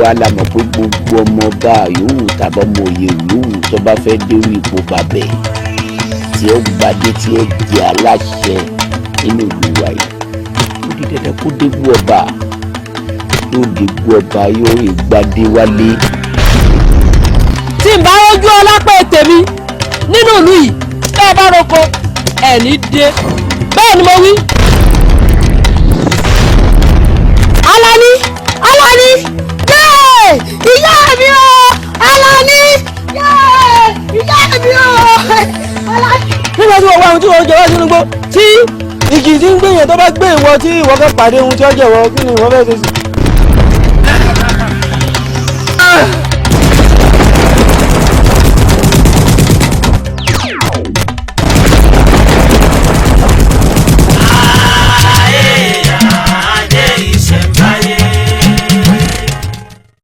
Wa la mọ̀ pé gbogbo ọmọ ọba yòówù tàbí ọmọ òye yòówù tó bá fẹ́ dérú ipò bàbẹ̀ tí ó gbadé, tí ó jẹ́ aláṣẹ nínú ìlú wa yìí, ó di dandan kó dégbò ọba. Yóò dégbò ọba, yóò rí gbadé wálé. Tí n bá rójú ọlápẹ̀ tèmi nínú ìlú yìí, bẹ́ẹ̀ bá roko ẹ̀ ní dé, bẹ́ẹ̀ ni mo wí. Alani, Alani, yéé, ìyá mi o! Alani, yéé, ìyá mi o! Alani. Nígbà tí wọ́n wá ohun tí wọ́n jẹ wá sínú igbó, tí ìjì tí ń gbé yẹn tó bá gbé ìwọ, tí ìwọ fẹ́ pàdé ohun tí ó jẹ̀wọ́, kí ni ìwọ fẹ́ ṣe sí.